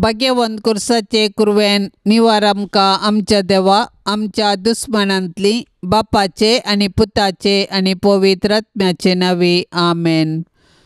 भाग्यवंत कुर्साचे कुरवेन निवार आमकां आमच्या देवा आमच्या दुस्मानांतली बापाचे आनी पुताचे आनी पवित्र आत्म्याचे नांवी आमेन.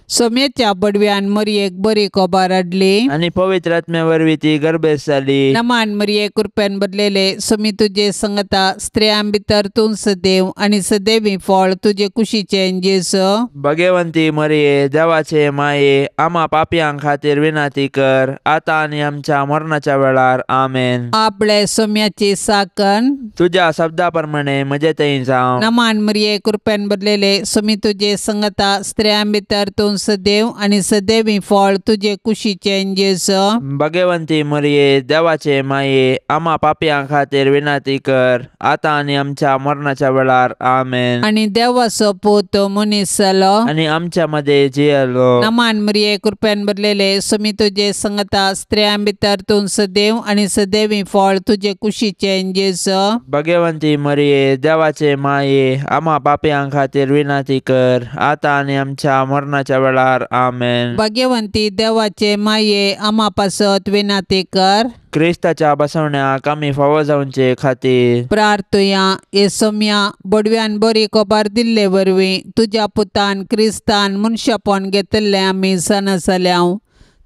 सोम्याच्या बडव्यान मरयेक बरी खबर हाडली आनी पवित्र आत्म्या वरवीं ती गर्भेस्त जाली. नमान मरये कृपेन भरलेले सोमी तुजे संगता स्त्रियां भितर तूं सदैव आनी सदैवी फळ तुजे कुशीचें जेजू. भगवंती मरये देवाचे माये आमा पापयां खातीर विनंती कर आतां आनी आमच्या मरणाच्या वेळार आमेन. आपले सोम्याची साकन तुज्या शब्दा प्रमाणे म्हजे थंय जावं. नमान मरये कृपेन भरलेले सोमी तुजे संगता स्त्रियां भितर तूं सदैव आनी सदैवी फळ तुजे कुशीचें जेजू. भगवंती मरये देवाचे माये आमा पापयां खातीर विनंती कर आतां आनी आमच्या मरणाच्या वेळार आमेन. आनी देवाचो पूत मनीस जालो आनी आमच्या मदें जियेलो. नमान मरये कृपेन भरलेले सोमी तुजे संगता स्त्रियां भितर तूं सदैव आनी सदैवी फळ तुजे कुशीचें जेजू. भगवंती मरये देवाचे माये आमा पापयां खातीर विनंती कर आतां आनी आमच्या मरणाच्या वेळार आमेन. भाग्यवंती देवाचे माये आमा पासत विनंती कर. क्रिस्ताच्या बसवण्याक आमी फावो जावचे खातीर प्रार्थुया. हे सोम्या बडव्यान बरी खबर दिल्ले वरवीं तुज्या पुतान क्रिस्तान मनशापण घेतिल्लें आमी जाणा जाल्याव.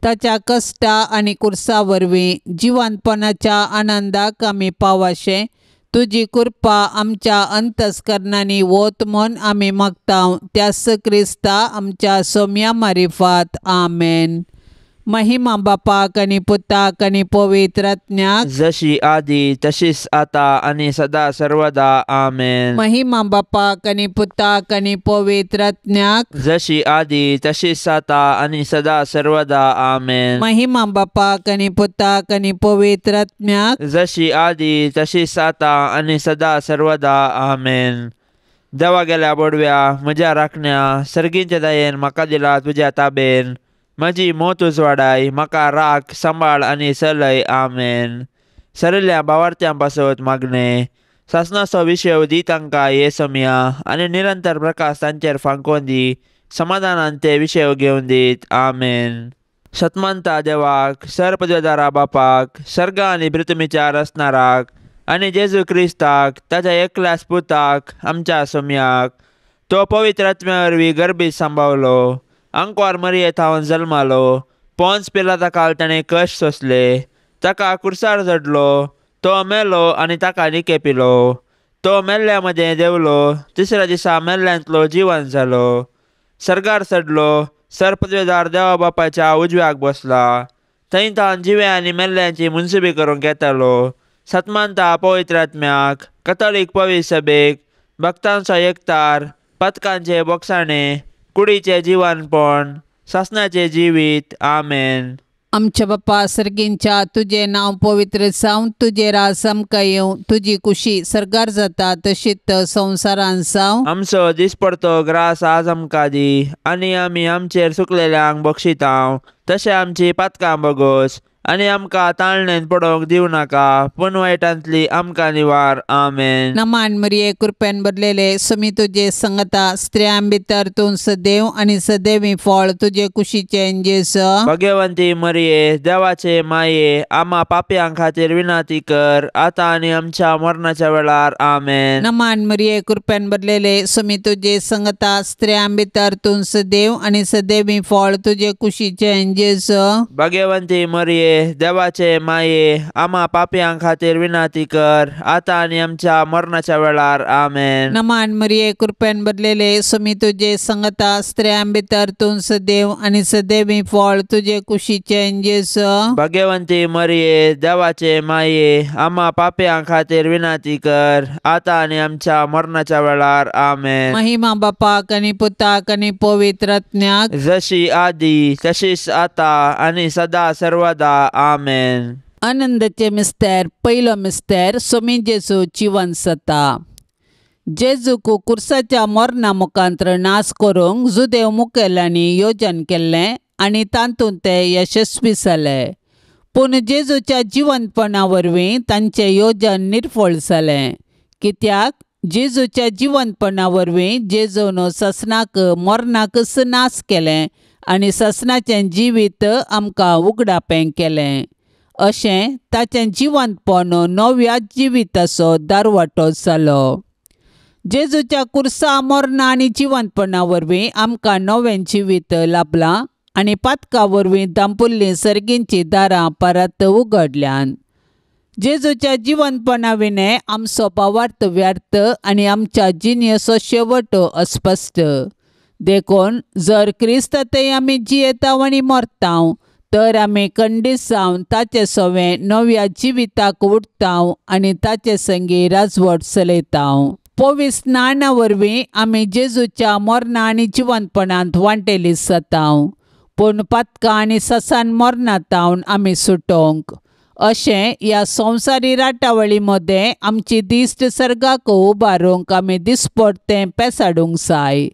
ताच्या कश्टा आनी कुर्सा वरवीं जिवंतपणाच्या आनंदाक आमी पावाशें तुजी कृपा आमच्या अंतस्करणांनी वत म्हूण आमी मागता त्याच क्रिस्ता आमच्या सोम्या मारिफात आमेन. महिमा बापाक आनी पुताक आनी पवित्र आत्म्याक जशी आदी तशीच आता आनी सदा सर्वदा आमेन. महिमा बापाक आनी पुताक आनी पवित्र आत्म्याक जशी आदी तशीच आता आनी सदा सर्वदा आमेन. महिमा बापाक आनी पुताक आनी पवित्र आत्म्याक जशी आदी तशीच आता आनी सदा सर्वदा आमेन. देवा गेल्या बोडव्या म्हज्या राखण्या सर्गींच्या दयेन म्हाका दिला तुज्या ताबेन म्हजी मोत उजवाडाय म्हाका राख सांबाळ आनी चलय आमेन. सरिल्ल्या भावार्थ्यां पासत मागणें सासणाचो विशय दी तांकां हे समया आनी निरंतर प्रकाश तांचेर फांकोवन दी समाधानान ते विशय घेवन दीत आमेन. सतमानता देवाक सरपदवेदारा बापाक सर्ग आनी पृथ्वीच्या रचणाराक आनी जेजू क्रिस्ताक ताच्या एकल्याच पुताक आमच्या सोम्याक तो पवित्र आत्म्या वरवीं गर्भीत सांबावलो आंकवार मरये थावन जल्मालो पोन्स पिलाता काल ताणें कश्ट सोंसले ताका कुर्सार चडलो तो मेलो आनी ताका निके पिलो तो मेल्ल्या मदें देंवलो तिसऱ्या दिसा मेल्ल्यांतलो जिवन जालो सर्गार चडलो सरपदवेदार देवा बापाच्या उजव्याक बसला थंय तावन जिव्या आनी मेल्ल्यांची मुनसुबी करूंक येतालो. सतमानता पवित्र आत्म्याक कथोलीक पवित्र सभेक भक्तांचो एकतार पथकांचे बोगसाणे कुडीचें जिवनपण सासणाचें जिवीत आमेन. आमच्या बापा सर्गींच्या तुजें नांव पवित्र जावं तुजें राज आमकां येवं तुजी कुशी सर्गार जाता तशीच संवसारान जावं. आमचो दिसपडतो ग्रास आज आमकां दी आनी आमी आमचेर सुकलेल्यांक बक्षितांव तशें आमची पातकां बगोस आनी आमकां ताळणेन पडोवंक दिवं नाका पूण वायटांतली आमकां निवार आमेन. नमान मरये कृपेन भरलेले सोमी तुजे संगता स्त्रियां भितर तूं सदैव आनी सदैवी फळ तुजे कुशीचें जेजू. भगवंती मरये देवाचे माये आमा पापयां खातीर विनंती कर आतां आनी आमच्या मरणाच्या वेळार आमेन. नमान मरये कृपेन भरलेले सोमी तुजे संगता स्त्रियां भितर तूं सदैव आनी सदैवी फळ तुजे कुशीचें जेजू. भगवंती मरये देवाचे माये आमा पापयां खातीर विनंती कर आतां आनी आमच्या मरणाच्या वेळार आमेन. नमान मरये कृपेन भरलेले सोमी तुजे संगता स्त्रियां भितर तूं सदैव आनी सदैवी फळ तुजे कुशीचें जेजू. भगवंती मरये देवाचे माये आमा पापयां खातीर विनंती कर आतां आनी आमच्या मरणाच्या वेळार आमेन. महिमा बापाक आनी पुताक आनी पवित्र आत्म्याक जशी आदी तशीच आतां आनी सदा सर्वदा आमेन. आनंदाचे मिस्तेर पयलो मिस्तेर सोमी जेजू जिवन जाता. जेजूक कुर्साच्या मरणा मुखांत्र नाश करूंक जुदेव मुखेल्यांनी योजन केल्लें आनी तातूंत ते यशस्वी जाले. पूण जेजूच्या जिवंतपणा वरवीं तांचें योजन निर्फळ जालें कित्याक जेजूच्या जिवंतपणा वरवीं जेजून ससनाक मरणाकच नाश केलें आनी ससनाचें जिवीत आमकां उगडापें केलें. अशें ताचें जिवंतपण नव्या जिविताचो दारवाटो जालो. जेजूच्या कुर्सा मरणा आनी जिवंतपणा वरवीं आमकां नवें जिवीत लाभलां आनी पातका वरवीं दांपुल्लीं सर्गींचीं दारां परत उगडल्यान. जेजूच्या जिवंतपणा विणें आमचो भावार्थ व्यर्थ आनी आमच्या जिणेचो शेवट अस्पश्ट. देखून जर क्रिस्त थंय आमी जियेताव आनी मरताव तर आमी खंडीत जावन ताचे सवें नव्या जिविताक उठताव आनी ताचे संगी राजवट चलयताव. पवित्र स्नाना वरवीं आमी जेजूच्या मरणा आनी जिवंतपणांत वांटेली जाताव, पूण पातकां आनी ससान मरणांत आमी सुटोवंक. अशें ह्या संवसारी राटावळी मदें आमची दिश्ट सर्गाक उबारूंक आमी दिसपडतें पेसाडूंक जाय.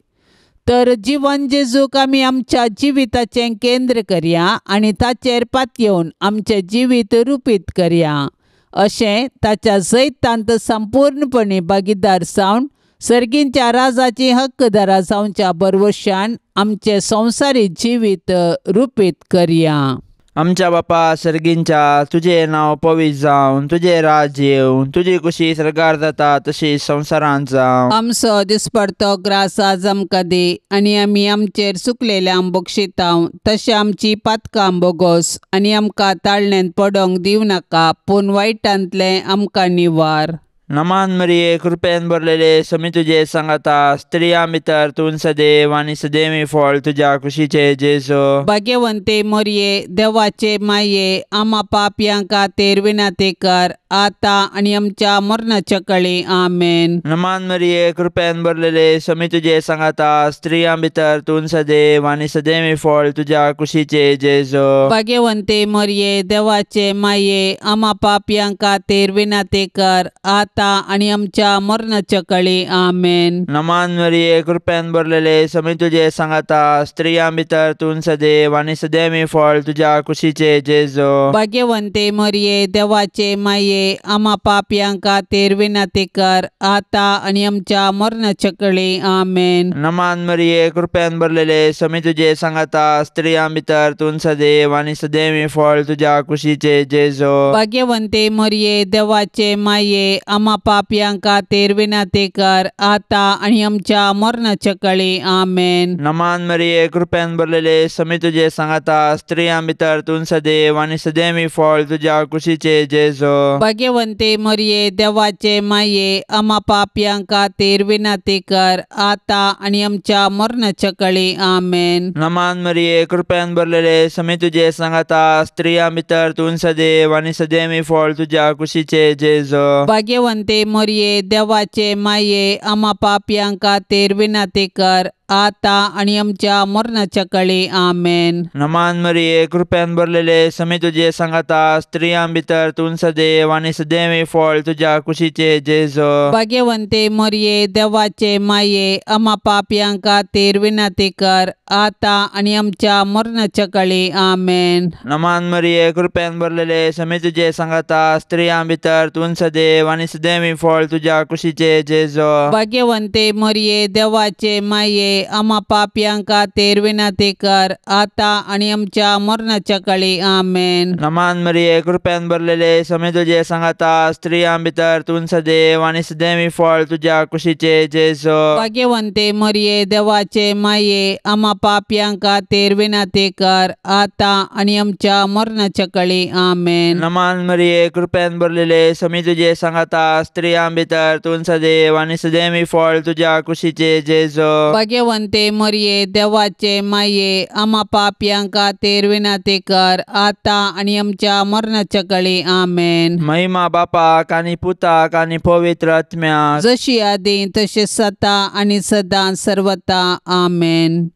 तर जिवन जेजूक आमी आमच्या जिविताचें केंद्र करया आनी ताचेर पातयेवन आमचें जिवीत रुपीत करया. अशें ताच्या जैतांत संपूर्णपणी भागीदार जावन सर्गींच्या राजाची हक्कदारा जावच्या बरवशान आमचें संवसारी जिवीत रुपीत करया. आमच्या बापा सर्गींच्या, तुजें नांव पवित्र जावन, तुजें राज येवन, तुजी कुशी सर्गार जाता तशी संवसारांत जावं. आमचो दिसपडतो ग्रास आज आमकां दी आनी आमी आमचेर चुकलेल्यांक बक्षितांव तशें आमची पातकां बोगोस आनी आमकां ताळण्यांत पडोंक दिवं नाका, पूण वायटांतलें आमकां निवार. नमान मरिये, कृपेन भरलेले, समी तुजे सांगाता, स्त्रियां भितर तूं सदैव आनी सदैवी फळ तुज्या कुशीचे जेजू. भाग्यवंते मरिये, देवाचे माये, आमा पापयां खातीर विनंती कर आतां आनी आमच्या मरणाच्या कळी. आमेन. नमान मरिये, कृपेन भरलेले, समी तुजे सांगाता, स्त्रियां भितर तूं सदैव आनी सदैवी फळ तुज्या कुशीचे जेजू. भाग्यवंते मरिये, देवाचे माये, आमा पापयां खातीर विनंती कर आतां आनी आमच्या मरणाच्या कळी. आमेन. नमान मरिये, कृपेन भरलेले, समी तुजे सांगाता, स्त्रियां भितर तूं सदैव आनी सदैवी फळ तुज्या कुशीचे जेजू. भाग्यवंते मरिये, देवाचे माये, आमा पापयां खातीर विनंती कर आतां आनी आमच्या मरणाच्या कळी. आमेन. नमान मरिये, कृपेन भरलेले, समी तुजे सांगाता, स्त्रियां भितर तूं सदैव आनी सदैवी फळ तुज्या कुशीचे जेजू. भाग्यवंते मरिये, देवाचे माये, आमा पापयां खातीर विनंती कर आतां आनी आमच्या मरणाच्या कळी. आमेन. नमान मरिये, कृपेन भरलेले, समी तुजे सांगाता, स्त्रियां भितर तूं सदैव आनी सदैवी फळ तुज्या कुशीचे जेजू. भाग्यवंते मरिये, देवाचे माये, आमा पापयां खातीर विनंती कर आतां आनी आमच्या मरणाच्या कळी. आमेन. नमान मरिये, कृपेन भरलेले, समी तुजे सांगाता, स्त्रियां भितर तूं सदैव आनी सदैवी फळ तुज्या कुशीचे जेजू. भाग्यवंते मरिये, देवाचे माये, आमा पापयां खातीर विनंती कर आतां आनी आमच्या मरणाच्या कळी. आमेन. नमान मरिये, कृपेन भरलेले, समी तुजे सांगाता, स्त्रियां भितर तूं सदैव आनी सदैवी फळ तुज्या कुशीचे जेजू. भाग्यवंते मरिये, देवाचे माये, आमा पापयां खातीर विनंती कर आतां आनी आमच्या मरणाच्या कळी. आमेन. नमान मरिये, कृपेन भरलेले, समी तुजे सांगाता, स्त्रियां भितर तूं सदैव आनी सदैवी फळ तुज्या कुशीचे जेजू. भाग्यवंते मरिये, देवाचे माये, आमा पापयां खातीर विनंती कर आतां आनी आमच्या मरणाच्या कळी. आमेन. नमान मरिये, कृपेन भरलेले, समी तुजे सांगाता, स्त्रियां भितर तूं सदैव आनी सदैवी फळ तुज्या कुशीचे जेजू. भाग्यवंते मरिये, देवाचे माये, आमा पापयां खातीर विनंती कर आतां आनी आमच्या मरणाच्या कळी. आमेन. नमान मरिये, कृपेन भरलेले, समी तुजे सांगाता, स्त्रियां भितर तूं सदैव आनी सदैवी फळ तुज्या कुशीचे जेजू. भाग्यवंते मरिये, देवाचे माये, आमा पापयां खातीर विनंती कर आतां आनी आमच्या मरणाच्या कळी. आमेन. महिमा बापाक आनी पुताक आनी पवित्र आत्म्याक, जशी आदी तशी सदा आनी सदां सर्वता. आमेन.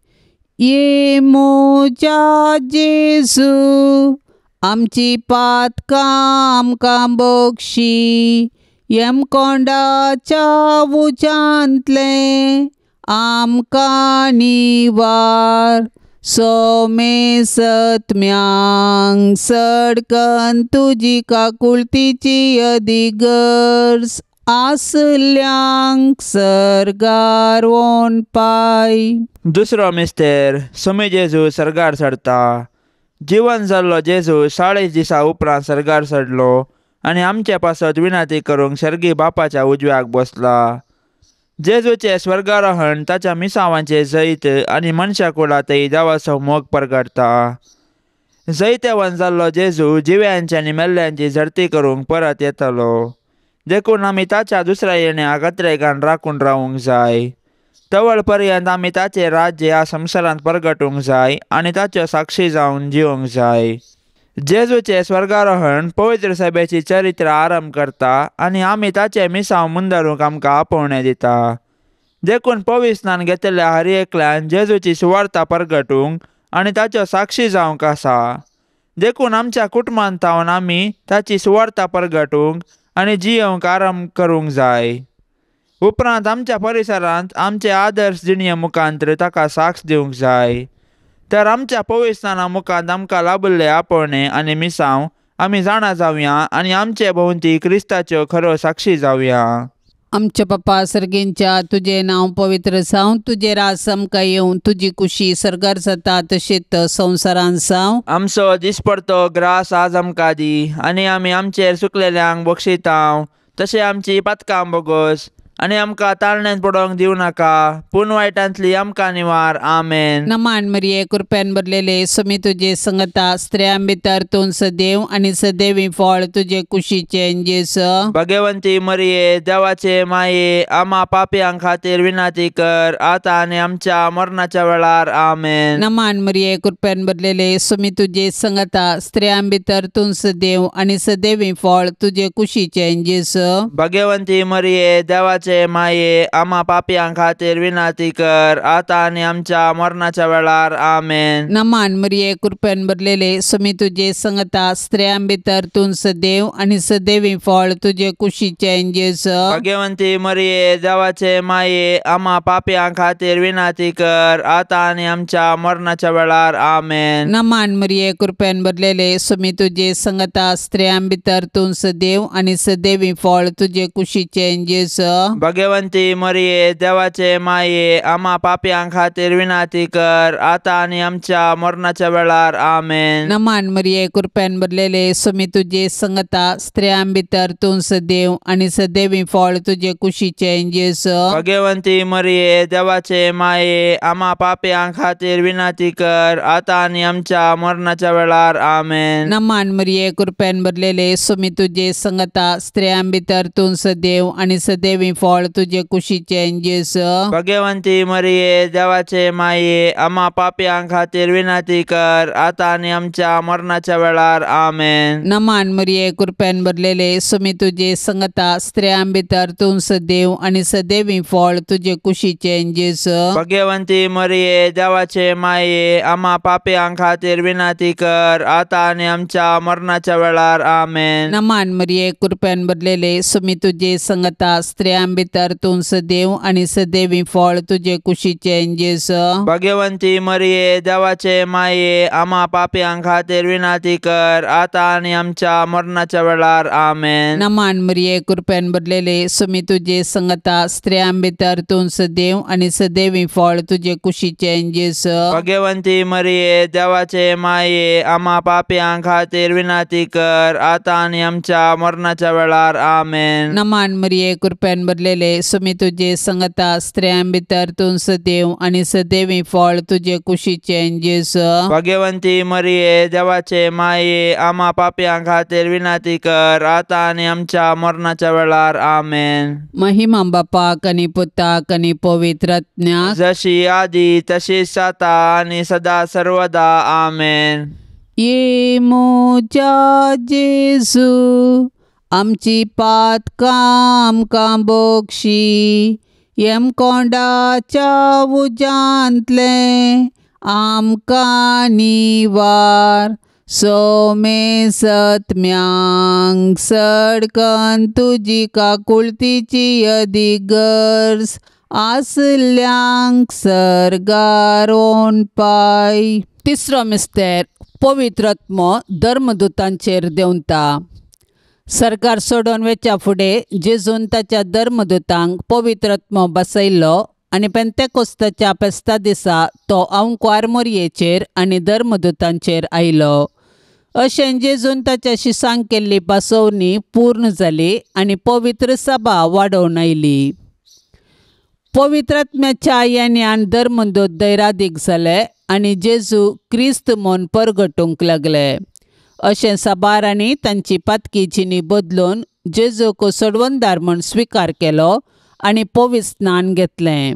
ये म्हज्या जेजू, आमची पातकां आमकां बक्षी, यमकोंडाच्या उज्यांतलें आमकां निवार. सोमे सत्म्यांक सडकन तुजी काकुळतीची अदिगर्ज आसल्यांक सर्गार वोन पाय. दुसरो मिस्तेर, समी जेजू सर्गार चडता. जिवन जाल्लो जेजू 40 दिसां उपरांत सर्गार चडलो आनी आमचे पासत विनंती करूंक सर्गी बापाच्या उजव्याक बसला. जेजूचें स्वर्गारोहण ताच्या मिसांवांचें जैत आनी मनशा कुळांतय देवाचो मोग परगटता. जैतेवन जाल्लो जेजू जिव्यांची आनी मेल्ल्यांची झडती करूंक परत येतलो. देखून आमी ताच्या दुसऱ्या येण्याक अत्रेगान राखून रावूंक जाय. तवळ पर्यंत आमी ताचें राज्य ह्या संवसारांत परगटूंक जाय आनी ताच्यो साक्षी जावन जिवंक जाय. जेजूचें स्वर्गारोहण पवित्र सभेची चरित्र आरंभ करता आनी आमी ताचें मिसांव मुंदरूंक आमकां आपोवणें दिता. देखून पविस्नान घेतिल्ल्या हर एकल्यान जेजूची सुवार्ता परगटूंक आनी ताच्यो साक्षी जावंक आसा. देखून आमच्या कुटुंबांत थावन आमी ताची सुवार्ता परगटूंक आनी जियेवंक आरंभ करूंक जाय. उपरांत आमच्या परिसरांत आमचे आदर्श जिणये मुखांतर ताका साक्ष दिवंक जाय. तर आमच्या पविस्नाना मुखांत आमकां लाभिल्ले आपोवणें आनी मिसांव आमी जाणा जावया आनी आमचे भोंवती क्रिस्ताच्यो खऱ्यो साक्षी जावया. आमच्या पप्पा सर्गींच्या तुजें नांव पवित्र जावं, तुजें राज आमकां येवं, तुजी कुशी सर्गार जाता तशेंच संवसारांत जावं. आमचो दिसपडतो ग्रास आज आमकां दी आनी आमी आमचेर सुकलेल्यांक बक्षितांव तशें आमची पातकां बोगोस आनी आमकां ताळण्यांत पडोवंक दिवं नाका, पूण वायटांतली आमकां निवार. आमेन. नमान मरिये, कृपेन भरलेले, स्वामी तुजे संगता, स्त्रियां भितर तूं सदैव आनी सदैवी फळ तुजे कुशीचें जेजू. भगवंती मरिये, देवाचे माये, आमा पापयां खातीर विनंती कर आतां आनी आमच्या मरणाच्या वेळार. आमेन. नमान मरिये, कृपेन भरलेले, स्वामी तुजे संगता, स्त्रियां भितर तूं सदैव आनी सदैवी फळ तुजे कुशीचें जेजू. भगवंती मरिये, देवाचे माये, आमा पापयां खातीर विनंती कर आतां आनी आमच्या मरणाच्या वेळार. आमेन. नमान मरिये, कृपेन भरलेले, स्वामी तुजे संगता, स्त्रियां भितर तूं सदैव आनी सदैवी फळ तुजे कुशीचें जेजू. भगवंती मरिये, देवाचे माये, आमा पापयां खातीर विनंती कर आतां आनी आमच्या मरणाच्या वेळार. आमेन. नमान मरिये, कृपेन भरलेले, स्वामी तुजे संगता, स्त्रियां भितर तूं सदैव आनी सदैवी फळ तुजे कुशीचें जेजू. भगवंती मरिये, देवाचे माये, आमा पापयां खातीर विनंती कर आतां आनी आमच्या मरणाच्या वेळार. आमेन. नमान मरिये, कृपेन भरलेले, स्वामी तुजे संगता, स्त्रियां भितर तूं सदैव आनी सदैवी फळ तुजे कुशीचें जेजू. भगवंती मरिये, देवाचे माये, आमा पापयां खातीर विनंती कर आतां आनी आमच्या मरणाच्या वेळार. आमेन. नमान मरिये, कृपेन भरलेले, स्वामी तुजे संगता, स्त्रियां भितर तूं सदैव आनी सदैवी फळ तुजे कुशीचें जेजू. भगवंती मरिये, देवाचे माये, आमा पापयां खातीर विनंती कर आतां आनी आमच्या मरणाच्या वेळार. आमेन. नमान मरिये, कृपेन भरलेले, स्वामी तुजे संगता, स्त्रियां भितर तूं सदैव आनी सदैवी फळ तुजे कुशीचें जेजू. भगवंती मरिये, देवाचे माये, आमा पापयां खातीर विनंती कर आतां आनी आमच्या मरणाच्या वेळार. आमेन. नमान मरिये, कृपेन भरलेले, स्वामी तुजे संगता, स्त्रियां भितर तूं सदैव आनी सदैवी फळ तुजे कुशीचें जेजू. भगवंती मरिये, देवाचे माये, आमा पापयां खातीर विनंती कर आतां आनी आमच्या मरणाच्या वेळार. आमेन. नमान मरिये, कृपेन भरलेले, स्वामी तुजे संगता, स्त्रियां भितर तूं सदैव आनी सदैवी फळ तुजे कुशीचें जेजू. भगवंती मरिये, देवाचे माये, आमा पापयां खातीर विनंती कर आतां आनी आमच्या मरणाच्या वेळार. आमेन. नमान मरिये, कृपेन भरलेले, स्वामी तुजे संगता, स्त्रियां भितर तूं सदैव आनी सदैवी फळ तुजे कुशीचें जेजू. भगवंती मरिये, देवाचे माये, आमा पापयां खातीर विनंती कर आतां आनी आमच्या मरणाच्या वेळार. आमेन. महिमा बापाक आनी पुताक आनी पवित्र आत्म्याक, जशी आदी तशीच आतां आनी सदा सर्वदा. आमेन. ये म्हज्या जेजू, आमची पातकां आमकां बक्षी, यमकोंडाच्या उज्यांतलें आमकां निवार, सोमे सत्म्यांक सडकन तुजी काकुळतीची अदीक गरज आसल्यांक सर्गार पाय. तिसरो मिस्तेर, पवित्र आत्मो धर्मदूतांचेर देंवता. सरकार सोडून वेच्या फुडें जेजून ताच्या धर्मदूतांक पवित्र आत्मो बसयल्लो आनी पेंतेकोस्ताच्या फेस्ता दिसा तो आंवकुवार मोरयेचेर आनी धर्मदूतांचेर आयलो. अशें जेजून ताच्या शिसांक केल्ली पासोवणी पूर्ण जाली आनी पवित्र सभा वाडोवन आयली. पवित्रात्म्याच्या येण्यान धर्मदूत दैरादीक जाले आनी जेजू क्रिस्त म्हूण परगटूंक लागले. अशें साबारांनी तांची पातकी जिणी बदलून जेजूक सोडवणदार म्हूण स्विकार केलो आनी पवित्र स्नान घेतलें.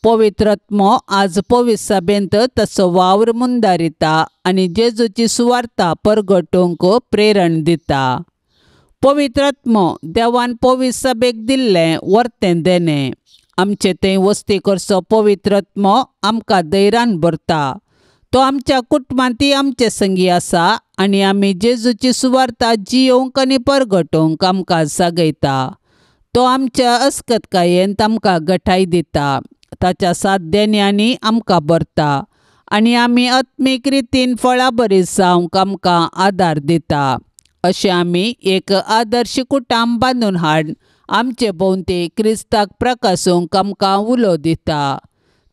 पवित्रात्मो आज पवित्र सभेंत ताचो वावर मुंदारिता आनी जेजूची सुवार्ता परगटूंक प्रेरण दिता. पवित्रात्मो देवान पवित्र सभेक दिल्लें वर्तें देणें. आमचे थंय वस्ती करचो पवित्रात्मो आमकां धैर्यान भरता. तो आमच्या कुटुंबांतय आमचे संगी आसा आनी आमी जेजूची सुवार्ता जियोवंक आनी परगटोवंक आमकां जागयता. तो आमच्या अस्कतकायेन आमकां गठाय दिता. ताच्या सात देण्यांनी आमकां भरता आनी आमी आत्मीक रितीन फळां बरी जावंक आमकां आदार दिता. अशें आमी एक आदर्श कुटुंब बांदून हाड आमचे भोंवती क्रिस्ताक प्रकासूंक आमकां उलो दिता.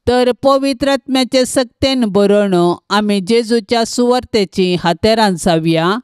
तर पवित्र आत्म्याचे सक्तेन बरोवन आमी जेजूच्या सुवार्तेची हातेरां जावया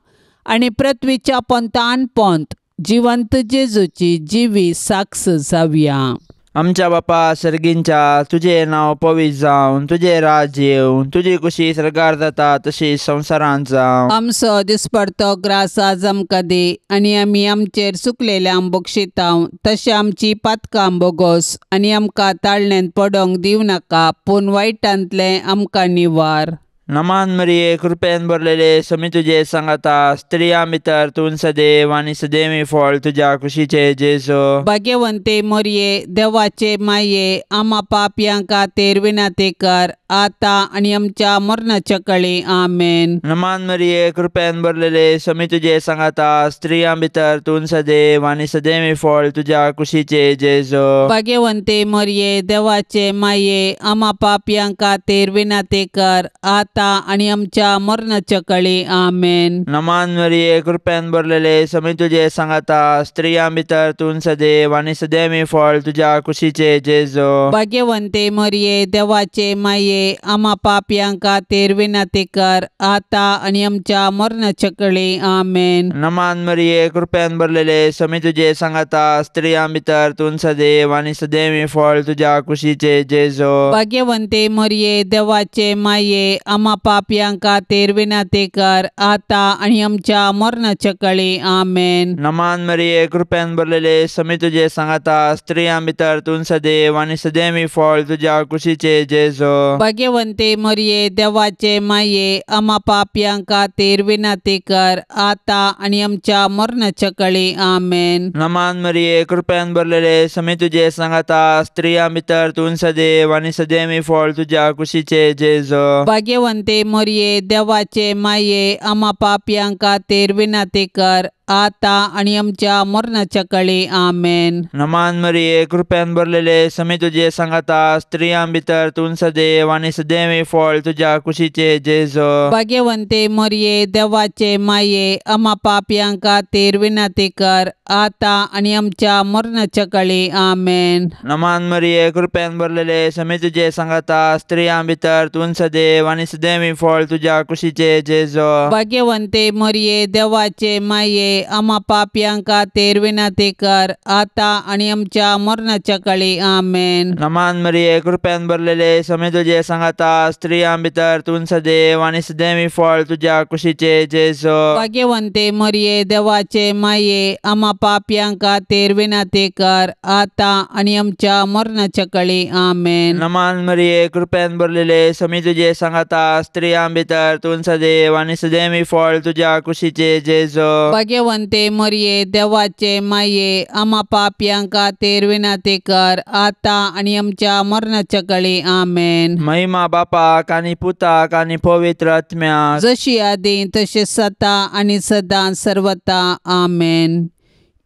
आनी पृथ्वीच्या पोंतान पोंत जिवंत जेजूची जिवी साक्ष जावया. आमच्या बापा सर्गींच्या, तुजें नांव पवित्र जावं, तुजें राज्य येवं, तुजी कुशी सर्गार जाता तशी संवसारांत जावं. आमचो दिसपडतो ग्रास आज आमकां दी आनी आमी आमचेर चुकलेल्यांक बक्षितांव तशें आमची पातकां बोगोस आनी आमकां ताळण्यांत पडोंक दिवं नाका, पूण वायटांतलें आमकां निवार. नमान मरिये, कृपेन भरलेले, समी तुजे सांगाता, स्त्रियां भितर तूं सदैव आनी सदैवी फळ तुज्या कुशीचे जेजू. भाग्यवंते मोरये, देवाचे माये, आमा पापयां खातीर विनंती कर आतां आनी आमच्या मरणाच्या कळी. आमेन. नमान मरिये, कृपेन भरलेले, समी तुजे सांगाता, स्त्रियां भितर तूं सदैव आनी सदैवी फळ तुज्या कुशीचे जेजू. भाग्यवंते मोरये, देवाचे माये, आमा पापयां खातीर विनंती कर आतां आनी आमच्या मरणाच्या कळी. आमेन. नमान मरिये, कृपेन भरलेले, समी तुजे सांगाता, स्त्रियां भितर तूं सदैव आनी सदैवी फळ तुज्या कुशीचे जेजू. भाग्यवंते मोरये, देवाचे माये, आमा पापयां खातीर विनंती कर आतां आनी आमच्या मरणाच्या कळी. आमेन. नमान मरिये, कृपेन भरलेले, समी तुजे सांगाता, स्त्रियां भितर तूं सदैव आनी सदैवी फळ तुज्या कुशीचे जेजू. भाग्यवंते मोरये, देवाचे माये, आमा पापयां खातीर विनंती कर आतां आनी आमच्या मरणाच्या कळी. आमेन. नमान मरिये, कृपेन भरलेले, समी तुजे सांगाता, स्त्रियां भितर तूं सदैव आनी सदैवी फळ तुज्या कुशीचे जेजू. भाग्यवंते मोरये, देवाचे माये, आमा पापयां खातीर विनंती कर आतां आनी आमच्या मरणाच्या कळी. आमेन. नमान मरिये, कृपेन भरलेले, समी तुजे सांगाता, स्त्रियां भितर तूं सदैव आनी सदैवी फळ तुज्या कुशीचे जेजू. भाग्यवंते मोरये, देवाचे माये, आमा पापयां खातीर विनंती कर आतां आनी आमच्या मरणाच्या कळी. आमेन. नमान मरिये, कृपेन भरलेले, समी तुजे सांगाता, स्त्रियां भितर तूं सदैव आनी सदैवी फळ तुज्या कुशीचे जेजू. भाग्यवंते मोरये, देवाचे माये, आमा पापयां खातीर विनंती कर आतां आनी आमच्या मरणाच्या कळी. आमेन. नमान मरिये, कृपेन भरलेले, समी तुजे सांगाता, स्त्रियां भितर तूं सदैव आनी सदैवी फळ तुज्या कुशीचे जेजू. भाग्यवंते मोरये, देवाचे माये, आमा पापयां खातीर विनंती कर आतां आनी आमच्या मरणाच्या कळी. आमेन. नमान मरिये, कृपेन भरलेले, समी तुजे सांगाता, स्त्रियां भितर तूं सदैव आनी सदैवी फळ तुज्या कुशीचे जेजू. भाग्यवंते मोरये, देवाचे माये, आमा पापयां खातीर विनंती कर आतां आनी आमच्या मरणाच्या कळी. आमेन. नमान मरिये, कृपेन भरलेले, समी तुजे सांगाता, स्त्रियां भितर तूं सदैव आनी सदैवी फळ तुज्या कुशीचे जेजू. भाग्यवंते मोरये, देवाचे माये, आमा पापयां खातीर विनंती कर आतां आनी आमच्या मरणाच्या कळी. आमेन. महिमा बापाक आनी पुताक आनी पवित्र आत्म्याक, जशी आदी तशें सता आनी सदां सर्वता. आमेन.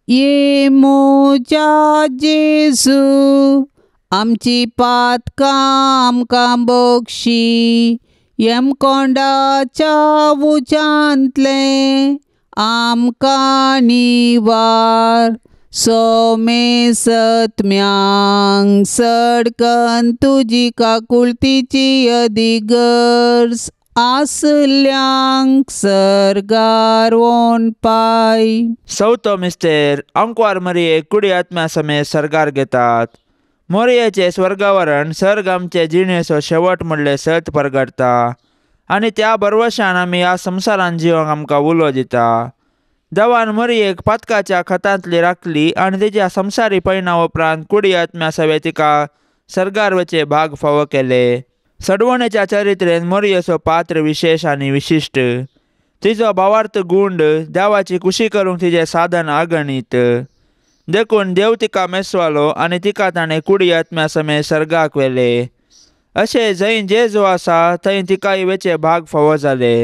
ये म्हज्या जेजू, आमची पातकां आमकां बक्षी, यमकोंडाच्या उज्यांतलें आमकां निवार. सोमेसत्म्यांक सडकन तुजी काकुळतीची अदिगर्ज आसल्यांक सर्गार वोन पाय. चवथो मिस्तेर आंकवार मरिये कुडी आत्म्या समेत सर्गार घेतात. मोरयेचें स्वर्गावरण सर्ग आमचे जिणेचो शेवट म्हणलें सत परगटता आनी त्या भरवशान आमी ह्या संवसारान जिवंक आमकां उलो दिता. देवान मरियेक पातकाच्या खतांतली राखली आनी तिच्या संवसारी पयणा उपरांत कुडी आत्म्या सवे तिका सर्गार वचे भाग फावो केले. सडवणेच्या चरित्रेन मोरयेचो पात्र विशेश आनी विशिश्ट. तिचो भावार्थ गुंड देवाची कुशी करूंक तिचें साधन अगणीत. देखून देव तिका मेसवालो आनी तिका ताणें कुडी आत्म्या समेत सर्गाक व्हेले. अशें जंय जेजू आसा थंय तिकाय वेचे भाग फावो जाले.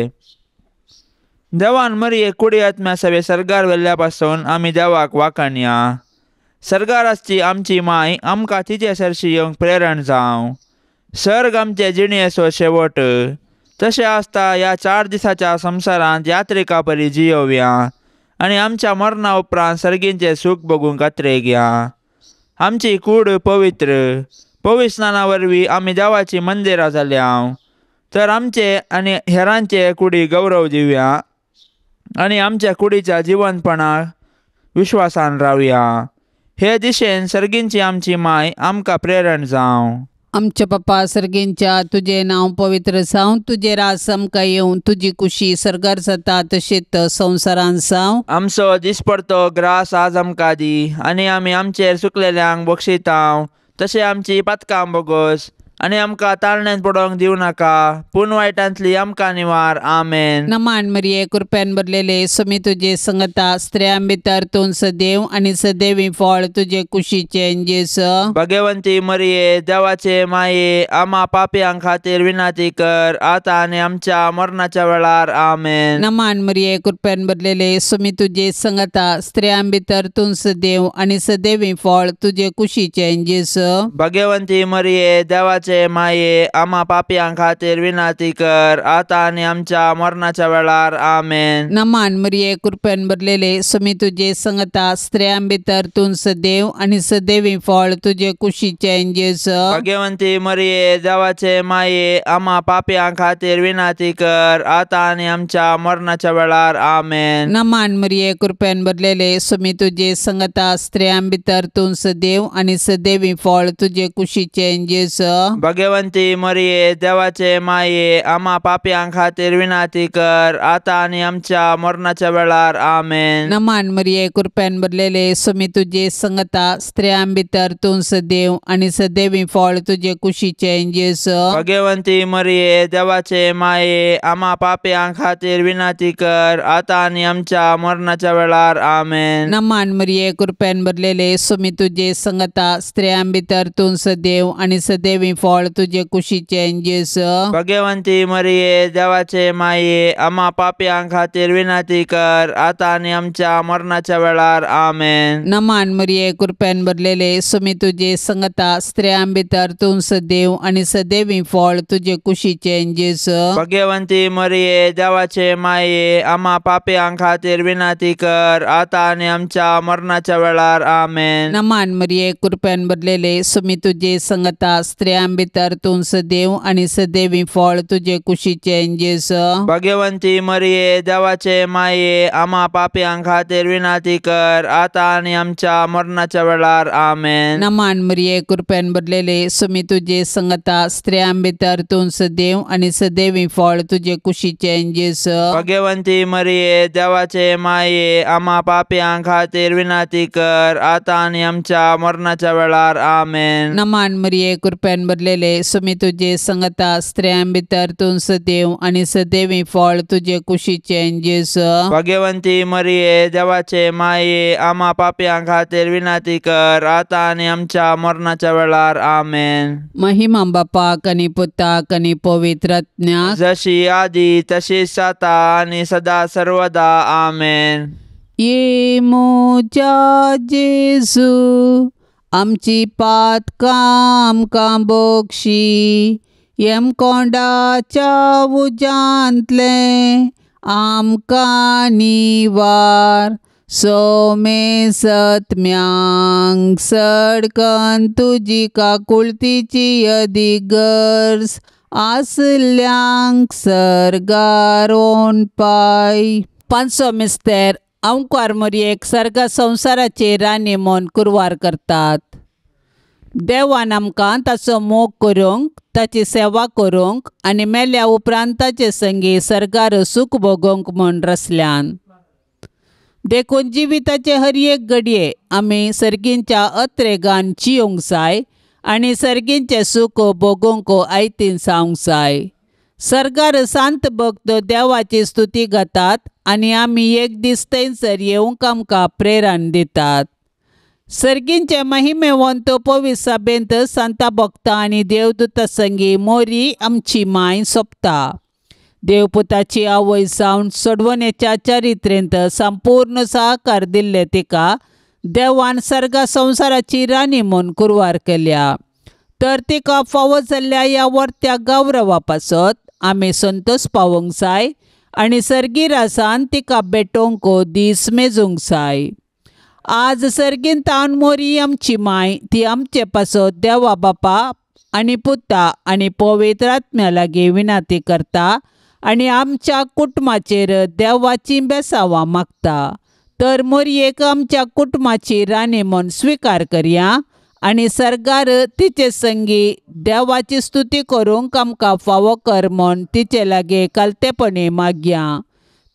देवान मरियेक कुडी आत्म्या सवे सर्गार व्हेल्ल्या पासून आमी देवाक वाखाणया. सर्गार आसची आमची माय आमकां तिचे सरशी येवंक प्रेरण जावं. सर्ग आमचे जिणेचो शेवट. तशें आसता ह्या 4 दिसाच्या संवसारांत यात्रिका परी जियोवया आनी आमच्या मरणा उपरांत सर्गींचें सूख भोगूंक अत्रेगया. आमची कूड पवित्र पवित्र स्नाना वरवीं आमी देवाचीं मंदिरां जाल्या. तर आमचे आनी हेरांचे कुडी गौरव दिवया आनी आमच्या कुडीच्या जिवनपणाक विश्वासान रावया. हे दिशेन सर्गींची आमची माय आमकां प्रेरण जावं. आमच्या पप्पा सर्गींच्या तुजें नांव पवित्र जावं, तुजें राज आमकां येवं, तुजी कुशी सर्गार जाता तशेंच संवसारान जावं. आमचो दिसपडतो ग्रास आज आमकां दी आनी आमी आमचेर चुकलेल्यांक बक्षितांव तशें आमची पातकां बोगस आनी आमकां ताळण्यांत पडोवंक दिवं नाका पूण वायटांतली आमकां निवार. आमेन. नमान मरिये कृपेन भरलेले स्वामी तुजे संगता, स्त्रियां भितर तूं सदैव आनी सदैवी फळ तुजे कुशीचें जेजू. भगवंती मरिये देवाचे माये आमा पापयां खातीर विनंती कर आतां आनी आमच्या मरणाच्या वेळार. आमेन. नमान मरिये कृपेन भरलेले स्वामी तुजे संगता, स्त्रियां भितर तूं सदैव आनी सदैवी फळ तुजे कुशीचें जेजू. भगवंती मरिये देवाचे माये आमा पापयां खातीर विनंती कर आतां आनी आमच्या मरणाच्या वेळार. आमेन. नमान मरिये कृपेन भरलेले स्वामी तुजे संगता, स्त्रियां भितर तूं सदैव आनी सदैवी फळ तुजे कुशीचें जेजू. भगवंती मरिये देवाचे माये आमा पापयां खातीर विनंती कर आतां आनी आमच्या मरणाच्या वेळार. आमेन. नमान मरिये कृपेन भरलेले स्वामी तुजे संगता, स्त्रियां भितर तूं सदैव आनी सदैवी फळ तुजे कुशीचें जेजू. भगवंती मरिये देवाचे माये आमा पापयां खातीर विनंती कर आतां आनी आमच्या मरणाच्या वेळार. आमेन. नमान मरिये कृपेन भरलेले स्वामी तुजे संगता, स्त्रियां भितर तूं सदैव आनी सदैवी फळ तुजे कुशीचें जेजू. भगवंती मरिये देवाचे माये आमा पापयां खातीर विनंती कर आतां आनी आमच्या मरणाच्या वेळार. आमेन. नमान मरिये कृपेन भरलेले स्वामी तुजे संगता, स्त्रियां भितर तूं सदैव आनी सदैवी फळ तुजे कुशीचें जेजू. भगवंती मरिये देवाचे माये आमा पापयां खातीर विनंती कर आतां आनी आमच्या मरणाच्या वेळार. आमेन. नमान मरिये कृपेन भरलेले स्वामी तुजे संगता, स्त्रियां भितर तूं सदैव आनी सदैवी फळ तुजे कुशीचें जेजू. भगवंती मरिये देवाचे माये आमा पापयां खातीर विनंती कर आतां आनी आमच्या मरणाच्या वेळार. आमेन. नमान मरिये कृपेन भरलेले स्वामी तुजे संगता, स्त्रियां भितर तूं सदैव आनी सदैवी फळ तुजे कुशीचें जेजू. भगवंती मरिये देवाचे माये आमा पापयां खातीर विनंती कर आतां आनी आमच्या मरणाच्या वेळार. आमेन. नमान मरिये कृपेन भरलेले स्वामी तुजे संगता, स्त्रियां भितर तूं सदैव आनी सदैवी फळ तुजे कुशीचें जेजू. भगवंती मरिये देवाचे माये आमा पापयां खातीर विनंती कर आतां आनी आमच्या मरणाच्या वेळार. आमेन. नमान मरिये कृपेन भरलेले स्वामी तुजे संगता, स्त्रियां भितर तूं सदैव आनी सदैवी फळ तुजे कुशीचें जेजू. भगवंती मरिये देवाचे माये आमा पापयां खातीर विनंती कर आतां आनी आमच्या मरणाच्या वेळार. आमेन. महिमा बापाक आनी पुताक आनी पवित्र आत्म्याक, जशी आदी तशीच आतां आनी सदा सर्वदा. आमेन. ये म्हज्या जेजू आमची पातकां आमकां बोगशी, यमकोंडाच्या उज्यांतलें आमकां निवार, सोमे सत्म्यांक सडकन तुजी काकुळतीची अदीक गरज आसल्यांक सर्गार पाय. पांचसो मिस्तेर अंवकार मोरयेक सर्ग संवसाराचे राणी म्हूण कुरवार करतात. देवान आमकां ताचो मोग करूंक, ताची सेवा करूंक आनी मेल्या उपरांत ताचे संगी सर्गार सूख भोगोवंक म्हूण रसल्यान. देखून जिविताचे हर एक घडये आमी सर्गींच्या अत्रेगान जियोंक जाय आनी सर्गींचें सूख भोगोवंक आयतीन जावंक जाय. सर्गार सांत भक्त देवाची स्तुती गातात आनी आमी एक दीस थंयसर येवंक आमकां प्रेरण दितात. सर्गींचे महिमेवंत पवित्र सभेंत सांता भक्ता आनी देवदूता संगी मोरी आमची माय सोंपता. देवपुताची आवय जावन सोडवणेच्या चरित्रेंत संपूर्ण सहकार दिल्ले तिका देवान सर्गा संवसाराची राणी म्हूण कुरवार केल्या. तर तिका फावो जाल्ल्या ह्या वर्त्या गौरवा पासत आमी संतोश पावोवंक जाय आनी सर्गी रासान तिका भेटोवंक दीस मेजूंक जाय. आज सर्गीन तावन मोरी आमची माय ती आमचे पासत देवा बापा आनी पुता आनी पवित्र आत्म्या लागीं विनंती करता आनी आमच्या कुटुंबाचेर देवाची बेसावां मागता. तर मोरयेक आमच्या कुटुंबाची राणी म्हूण स्विकार करया आनी सर्गार तिचे संगी देवाची स्तुती करूंक आमकां फावो कर म्हूण तिचे लागीं कालतेपणी मागया.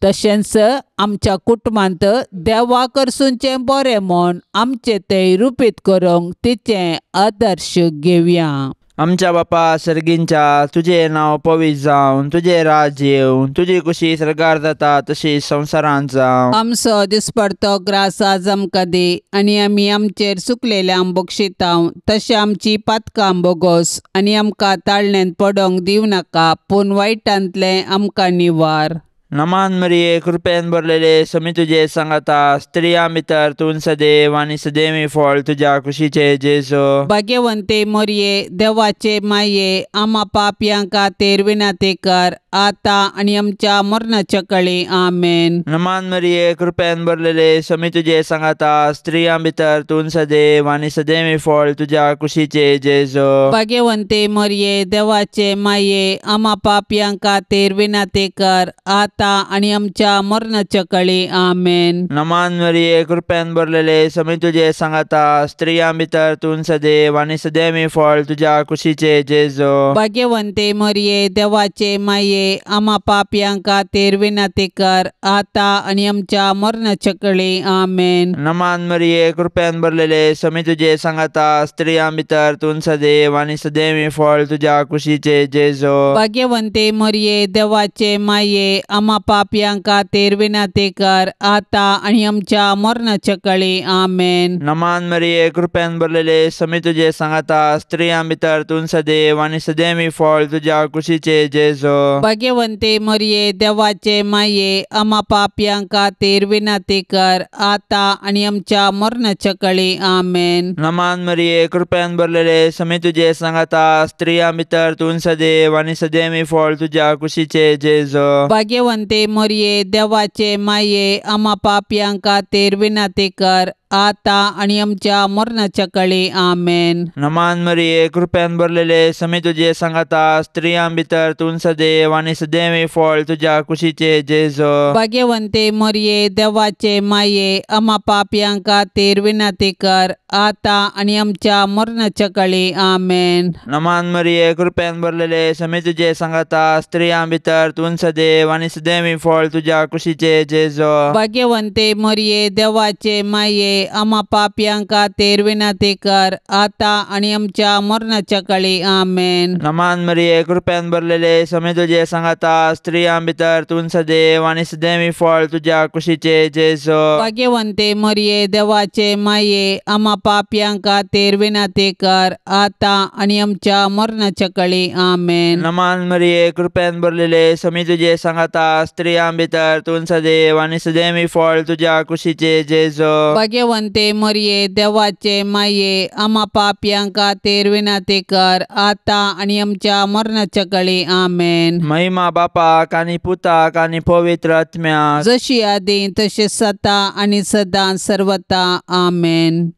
तशेंच आमच्या कुटुंबांत देवा करसूनचें बरें म्हूण आमचें तें रुपीत करूंक तिचें आदर्श घेवया. आमच्या बापा सर्गींच्या, तुजें नांव पवित्र जावं, तुजें राज्य येवं, तुजी कुशी सर्गार जाता तशी संवसारांत जावं. आमचो दिसपडतो ग्रास आज आमकां दी आनी आमी आमचेर चुकलेल्यांक बक्षितांव तशें आमची पातकां बोगोस आनी आमकां ताळण्यांत पडोंक दिवं नाका पूण वायटांतलें आमकां निवार. नमान मरिये, कृपेन भरलेले, समी तुजे सांगाता, स्त्रियां भितर तूं सदैव आनी सदैवी फळ तुज्या कुशीचे जेजू. भाग्यवंते मोरये, देवाचे माये, आमा पापयां खातीर विनंती कर आतां आनी आमच्या मरणाच्या कळी. आमेन. नमान मरिये, कृपेन भरलेले, समी तुजे सांगाता, स्त्रियां भितर तूं सदैव आनी सदैवी फळ तुज्या कुशीचे जेजू. भाग्यवंते मोरये, देवाचे माये, आमा पापयां खातीर विनंती कर आतां आनी आमच्या मरणाच्या कळी. आमेन. नमान मरिये, कृपेन भरलेले, समी तुजे सांगाता, स्त्रियां भितर तूं सदैव आनी सदैवी फळ तुज्या कुशीचे जेजू. भाग्यवंते मोरये, देवाचे माये, आमा पापयां खातीर विनंती कर आतां आनी आमच्या मरणाच्या कळी. आमेन. नमान मरिये, कृपेन भरलेले, समी तुजे सांगाता, स्त्रियां भितर तूं सदैव आनी सदैवी फळ तुज्या कुशीचे जेजू. भाग्यवंते मोरये, देवाचे माये, आमा पापयां खातीर विनंती कर आतां आनी आमच्या मरणाच्या कळी. आमेन. नमान मरिये, कृपेन भरलेले, समी तुजे सांगाता, स्त्रियां भितर तूं सदैव आनी सदैवी फळ तुज्या कुशीचे जेजू. भाग्यवंते मोरये, देवाचे माये, आमा पापयां खातीर विनंती कर आतां आनी आमच्या मरणाच्या कळी. आमेन. नमान मरिये, कृपेन भरलेले, समी तुजे सांगाता, स्त्रियां भितर तूं सदैव आनी सदैवी फळ तुज्या कुशीचे जेजू. भाग्यवंते मोरये, देवाचे माये, आमा पापयां खातीर विनंती कर आतां आनी आमच्या मरणाच्या कळी. आमेन. नमान मरिये, कृपेन भरलेले, समी तुजे सांगाता, स्त्रियां भितर तूं सदैव आनी सदैवी फळ तुज्या कुशीचे जेजू. भाग्यवंते मोरये, देवाचे माये, आमा पापयां खातीर विनंती कर आतां आनी आमच्या मरणाच्या कळी. आमेन. नमान मरिये, कृपेन भरलेले, समी तुजे सांगाता, स्त्रियां भितर तूं सदैव आनी सदैवी फळ तुज्या कुशीचे जेजू. भाग्यवंते मोरये, देवाचे माये, आमा पापयां खातीर विनंती कर आतां आनी आमच्या मरणाच्या कळी. आमेन. नमान मरिये, कृपेन भरलेले, समी तुजे सांगाता, स्त्रियां भितर तूं सदैव आनी सदैवी फळ तुज्या कुशीचे जेजू. भाग्यवंते मोरये, देवाचे माये, आमा पापयां खातीर विनंती कर आतां आनी आमच्या मरणाच्या कळी. आमेन. नमान मरिये, कृपेन भरलेले, समी तुजे सांगाता, स्त्रियां भितर तूं सदैव आनी सदैवी फळ तुज्या कुशीचे जेजू. भाग्यवंते मरये देवाचे माये आमा पापयां खातीर विनंती कर आतां आनी आमच्या मरणाच्या कळी आमेन. महिमा बापाक आनी पुताक आनी पवित्र आत्म्याक जशी आदी तशें सता आनी सदां सर्वता आमेन.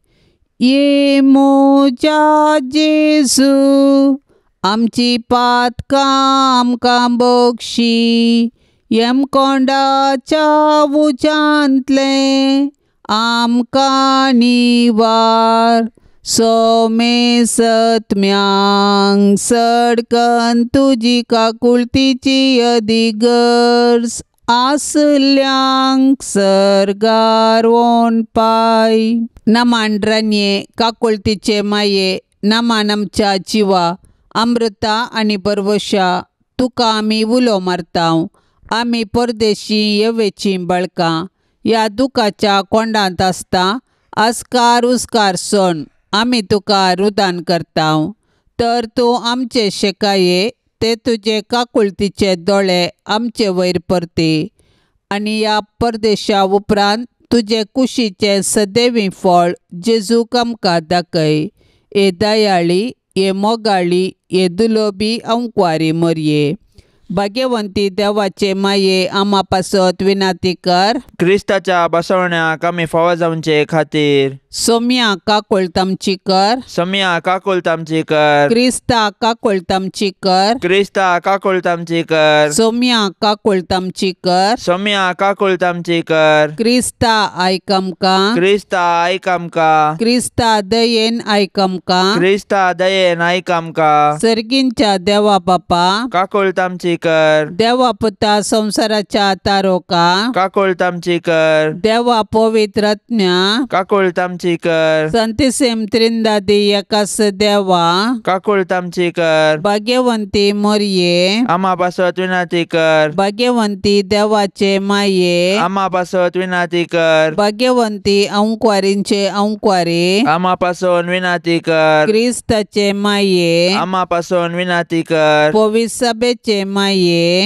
ये म्हज्या जेजू आमची पातकां आमकां बक्षी यमकोंडाच्या उज्यांतलें आमकां निवार सोमेसत्म्यांक सडकन तुजी काकुळतीची अदिगर्ज आसल्यांक सर्गार वोन पाय. नमान रानये काकुळतीचे माये नमान आमच्या जिवा अमृता आनी बरवशा तुका आमी उलो मारता. आमी परदेशी येवेचीं बळकां ह्या दुखाच्या कोंडांत आसता आस्कार उस्कार सोण आमी तुका रुदान करता. तर तूं आमचे शेकाये ते तुजे काकुळतीचे दोळे आमचे वयर परती आनी ह्या परदेशा उपरांत तुजे कुशीचें सदैवी फळ जेजूक आमकां दाखय. हे दयाळी हे मोगाळी हे दुलोबी अंकवारी मरये भाग्यवंती देवाचे माये आमा पासत विनंती कर. क्रिस्ताच्या बसवण्याक आमी फावो जावचे खातीर सोम्या काकुळट आमची कर. सोम्या काकुळट आमची कर. क्रिस्ता काकुळट आमची कर. क्रिस्ता काकुळट आमची कर. सोम्या काकुळट आमची कर. सोम्या काकुळट आमची कर. क्रिस्ता आयक आमकां. क्रिस्ता आयक आमकां. क्रिस्ता दयेन आयक आमकां. क्रिस्ता दयेन आयक आमकां. सर्गींच्या देवा बापा काकुळट आमची कर. देवा पुता संवसाराच्या तारोका काकुळट आमची कर. देवा पवित्र आत्म्या काकुळट आमची कर. संतिसेम त्रिंदादी एकास देवा काकुळट आमची कर. भाग्यवंती मरये आमा पासत विनंती कर. भाग्यवंती देवाचे माये आमा पासत विनंती कर. भाग्यवंती अंकवारींचे अंकवारी आमा पासून विनंती कर. क्रिस्ताचे माये आमा पासून विनंती कर. पवित्र सभेचे माये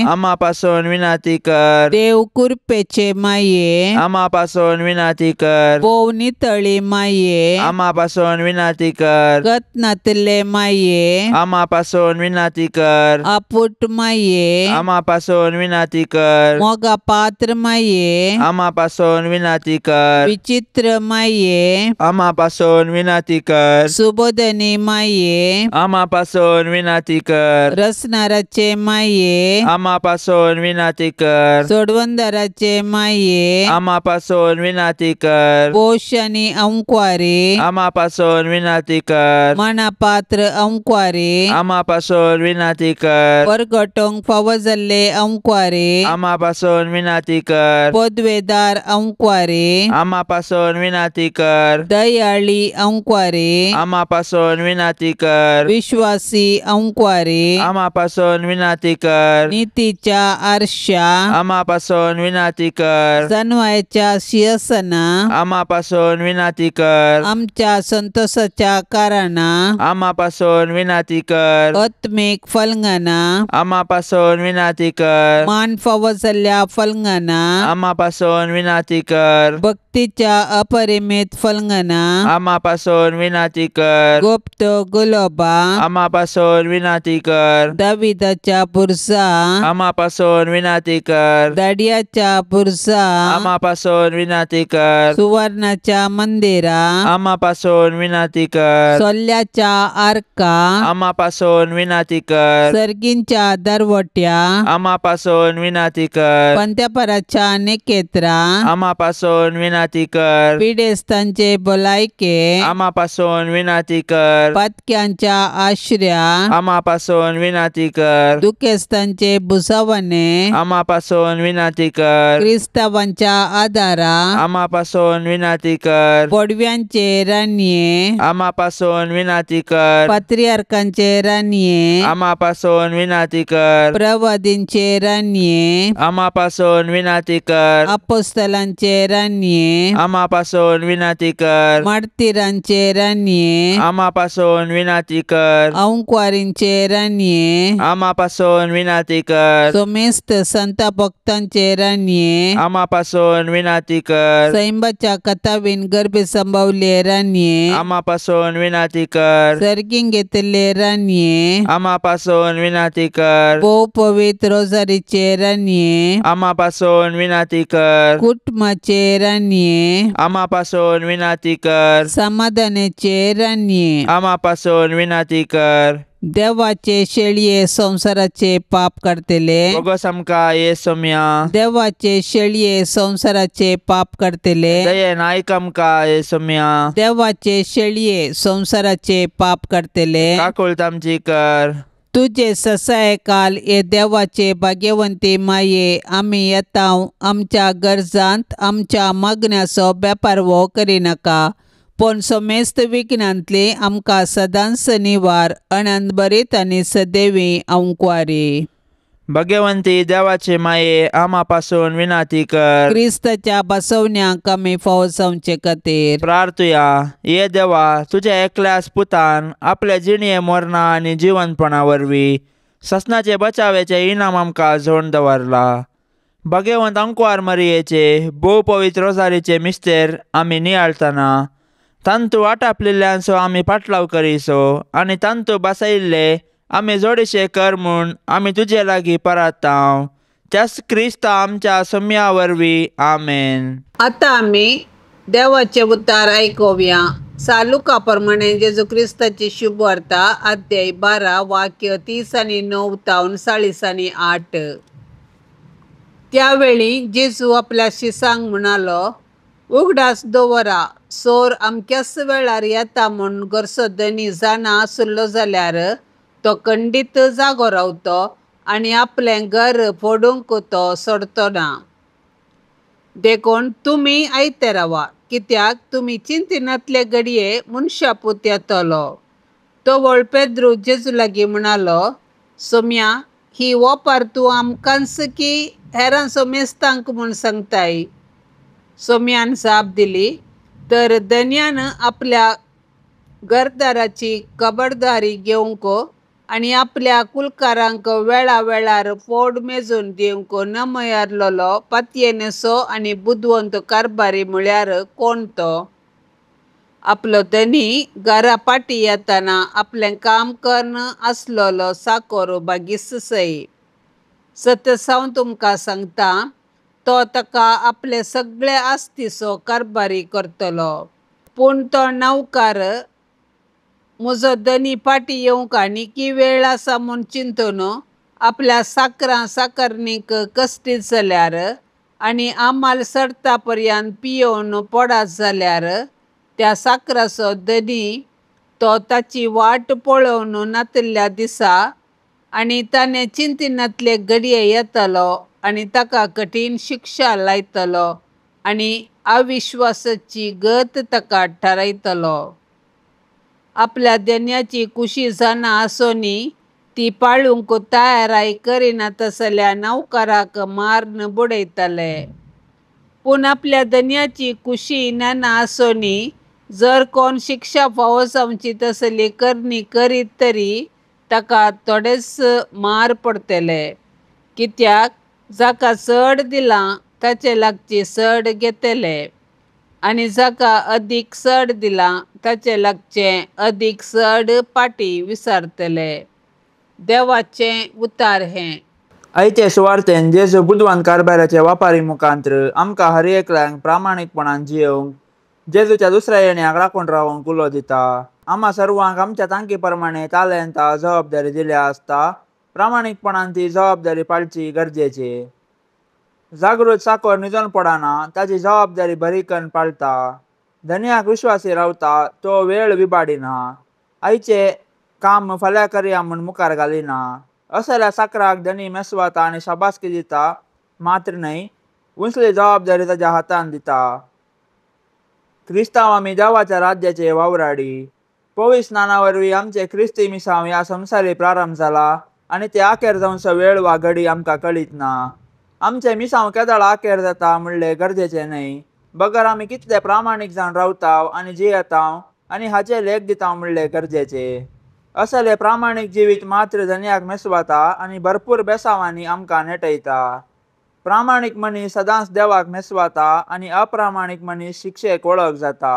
आमा पासून विनंती कर. देव कृपेचे माये आमा पासून विनंती कर. भोव नितळी माये आमा पासून विनंती कर. गत नातले माये आमा पासून विनंती कर. आपुट माये आमा पासून विनंती कर. मोगा पात्र माये आमा पासून विनंती कर. विचित्र माये आमा पासून विनंती कर. सुबोधनी माये आमा पासून विनंती कर. रसनाराचे माये आमा पासून विनंती कर. सोडवंदराचे माये आमा पासून विनंती कर. पोश आनी अंकवारी आमा पासून विनंती कर. मनापात्र अंकवारी आमा पासून विनंती कर. परगटोंक फावो जाल्ले अंकवारी आमा पासून विनंती कर. पदवेदार अंकवारी आमा पासून विनंती कर. दयाळी अंकवारी आमा पासून विनंती कर. विश्वासी अंकवारी आमा पासून विनंती कर. नितीच्या आरशा आमा पासून विनंती कर. जनवायच्या शिरसना आमा पासून विनंती कर. आमच्या संतोषाच्या कारणा आमा पासून विनंती कर. आत्मीक फलंगना आमा पासून विनंती कर. मान फावो जाल्ल्या फलंगना आमा पासून विनंती कर. भक्तीच्या अपरिमित फलंगना आमा पासून विनंती कर. गुप्त गुलोबा आमा पासून विनंती कर. दाविदाच्या बुरसा आमा पासून विनंती कर. दाडियाच्या बुरसा आमा पासून विनंती कर. सुवर्णाच्या मंदिरा आमा पासून विनंती कर. सोल्ल्याच्या आर्का आमा पासून विनंती कर. सर्गींच्या दरवट्या आमा पासून विनंती कर. पंत्यापराच्या निकेत्रा आमा पासून विनंती कर. पिडेस्तांचे भलायके आमा पासून विनंती कर. पातक्यांच्या आश्र्या आमा पासून विनंती कर. दुखेस्तांचे भुसावणे आमा पासून विनंती कर. क्रिस्तावांच्या आदारा आमा पासून विनंती कर. पडव्यांचे रानये आमा पासून विनंती कर. पात्रियार्कांचे रानये आमा पासून विनंती कर. प्रवादींचे रानये आमा पासून विनंती कर. अपोस्तलांचे रानये आमा पासून विनंती कर. मार्तीरांचे रानये आमा पासून विनंती कर. अंकवारींचे रानये आमा पासून विनंती कर. सोमेस्त संत भक्तांचे रानये आमा पासून विनंती कर. सैंबाच्या कथावीन गर्भे संभवले रानये, आमा पासून विनाती कर। सर्गीं घेतिल्ले रानये, आमा पासून विनाती कर। भोव पवित्र रोजारीचे रानये, आमा पासून विनाती कर। कुटुंबाचे रानये, आमा पासून विनाती कर। समाधानाचे रानये, आमा पासून विनाती कर। देवाचे शेळये संवसाराचे पाप काडटले, बोगस आमकां ये सोम्या। देवाचे शेळये संवसाराचे पाप काडटले, दयेन आयक आमकां ये सोम्या। देवाचे शेळये संवसाराचे पाप काडटले, काकूळत आमची कर। तुजे ससाय काल हे देवाचे भाग्यवंती माये, आमी येता आमच्या गरजांत आमच्या मागण्याचो बेपारवो करिनाका, पूण समेस्त विघ्नांतली आमकां सदांच निवार अनंतभरीत आनी सदैवी अंकवारी। भगवंती देवाचे माये, आमा पासून विनाती कर। क्रिस्ताच्या बसवण्याक आमी फावो जावचे खातीर प्रार्थुया। ये देवा, तुज्या एकल्याच पुतान आपल्या जिणये मरणा आनी जिवनपणा वरवीं ससनाचे बचावेचे इनाम आमकां जोडून दवरला। भगवंत अंकवार मरियेचे भोव पवित्र रोजारीचे मिस्तेर आमी नियाळतना तांतू वाटापलिल्ल्यांचो आमी पाटलाव करिसो आनी तांतू बसयिल्ले आमी जोडीशे कर म्हूण आमी तुजे लागीं परातांव, त्याच क्रिस्ता आमच्या सम्या वरवीं, आमेन। आतां आमी देवाचे उतार आयकुया। सालुका प्रमाणे जेजू क्रिस्ताची शुभवार्ता अध्याय 12 वाक्य 30 आनी 9 तावन 40 आनी 8। त्यावेळी जेजू आपल्या शिसांक म्हणालो, उगडास दवरा, सोर अमक्याच वेळार येता म्हूण घरचो धनी जाणा आसलो जाल्यार तो खंडीत जागो रावतो आनी आपलें घर फोडूंक तो सोडतो ना। देखून तुमी आयते रावा, कित्याक तुमी चिंतिनातले घडये मनशा पूत येतलो। तवळ पेद्रू जेजू लागीं म्हणालो, सोम्या, ही ओपार तूं आमकांच की हेरां सोमेस्तांक म्हूण सांगताय? सोम्यान जाप दिली, तर धनयान आपल्या घरदाराची खबरदारी घेवंक आनी आपल्या कुलकारांक वेळा वेळार फोड मेजून दिवंक नमयारलेलो पातयेनेसो आनी बुदवंत कारभारी म्हळ्यार कोण तो? आपलो धनी घरा फाटीं येतना आपलें काम करून आसलेलो साकोर बागीस सई। सत्य हांव तुमकां सांगता, तो ताका आपले सगळे आस्तीचो कारभारी करतलो। पूण तो नवकार म्हजो धनी फाटीं येवंक आनीकी वेळ आसा म्हूण चिंतून आपल्या साकरां साकरणीक कश्टीत जाल्यार आनी आमाल सरता पर्यंत पियोवन पडत जाल्यार त्या साकराचो धनी तो ताची वाट पळोवन नातिल्ल्या दिसा आनी ताणें चिंतिनातले घडये येतलो आनी ताका कठीण शिक्षा लायतलो आनी अविश्वासाची गत ताका थारायतलो। आपल्या धनयाची कुशी जाणा आसोनी ती पाळूंक तयाराय करिना तसल्या नवकाराक मारून बुडयतले। पूण आपल्या धनयाची कुशी ज्ञाना आसोनी जर कोण शिक्षा फावो जावची तसली करणी करीत तरी ताका थोडेच मार पडटले, कित्याक जाका चड दिलां ताचे लागची चड घेतले आनी जाका अदीक चड दिलां ताचे लागचें अदीक चड फाटीं विसारतले। देवाचें उतार हें। आयचे सुवार्तेन जेजू बुदवान कारभाराचे वापारी मुखांत्र आमकां हर एकल्यांक प्रामाणीकपणान जियेवंक जेजूच्या दुसऱ्या येण्याक राखून रावंक उलो दिता। आमा सर्वांक आमच्या तांकी प्रमाणे तालेंता जबाबदारी दिल्या आसता, प्रामाणीकपणान ती जबाबदारी पाळची गरजेची। जागृत साकोर निजोन पडना, ताची जबाबदारी बरी करून पाळता, धनयाक विश्वासी रावता, तो वेळ विबाडिना, आयचे काम फाल्यां करया म्हूण मुखार घालिना। असल्या साकराक धनी मेसवाता आनी शाबासकी दिता मात्र न्हय, उंचली जबाबदारी ताच्या हातान दिता। क्रिस्तांव आमी देवाच्या राज्याचे वावराडी। पवित्र स्नाना वरवीं आमचे क्रिस्ती मिसांव ह्या संवसारी प्रारंभ जाला आनी ते आखेर जावचो वेळ वा घडी आमकां कळीत ना। आमचे मिसांव केदळ आखेर जाता म्हणलें गरजेचें न्हय, बगर आमी कितले प्रामाणीक जावन रावताव आनी जियेताव आनी हाचे लेख दिताव म्हणलें गरजेचें। असले प्रामाणीक जिवीत मात्र धनयाक मेसवाता आनी भरपूर बेसावांनी आमकां नेटयता। प्रामाणीक मनीस सदांच देवाक मेसवाता आनी अप्रामाणीक मनीस शिक्षेक वळख जाता.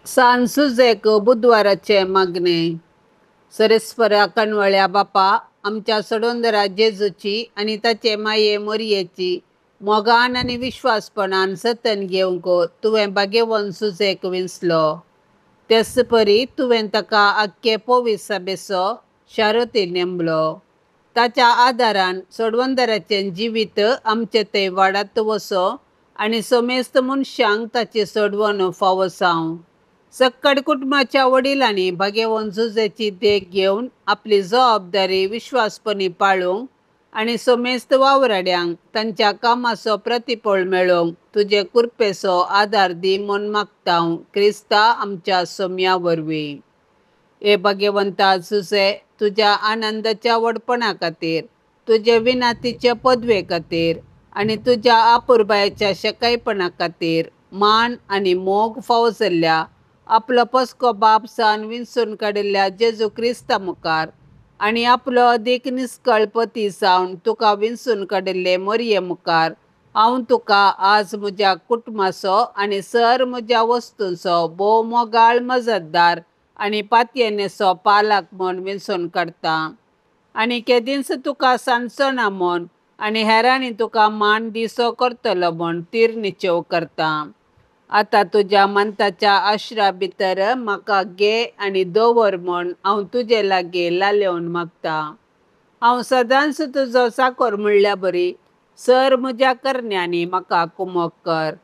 सान सुजेक बुधवाराचे मागणे. सरेस्वरा कणवळ्या बापा, आमच्या सडोंदरा जेजूची आनी ताचे माये मोरयेची मोगान आनी विश्वासपणान जतन घेवंक तुवें भाग्यवंत सुजेक विंचलो. तेच परी तुवें ताका आख्खे पोविसाबेचो शारती नेमलो. ताच्या आदारान सोडवंदराचें जिवीत आमचे थंय वाडत वचो आनी समेस्त मनशांक ताची सोडवण फावो जावं. सक्कड कुटुंबाच्या वडिलांनी भाग्यवंत जुजेची देख घेवन आपली जबाबदारी विश्वासपणी पाळूंक आनी समेस्त वावराड्यांक तांच्या कामाचो प्रतिफळ मेळोवंक तुजे कृपेचो आदार दी म्हूण मागता क्रिस्ता आमच्या सोम्या वरवीं. हे भाग्यवंता जुजे, तुज्या आनंदाच्या व्हडपणा खातीर, तुजे विनातीचे पदवे खातीर आनी तुज्या आपुरबायेच्या शकायपणा खातीर मान आनी मोग फावो जाल्ल्या आपलो पस्को बाप सान विंचून काडिल्ल्या जेजू क्रिस्ता मुखार आनी आपलो अदीक निस्कळपती जावन तुका विंचून काडिल्ले मोरये मुखार हांव तुका आज म्हज्या कुटुंबाचो आनी सर म्हज्या वस्तूंचो भोव मोगाळ मजतदार आनी पातयेनेचो पालक म्हूण विंचून काडटा आनी केदींच तुका सांडचो ना म्हूण आनी हेरांनी तुका मान दिसो करतलो म्हूण तीर निचेव करता. आतां तुज्या मंताच्या आश्रा भितर म्हाका घे आनी दवर म्हूण हांव तुजे लागीं लालेवन मागता. हांव सदांच तुजो चाकोर म्हणल्या बरी सर म्हज्या करण्यांनी म्हाका कुमक कर.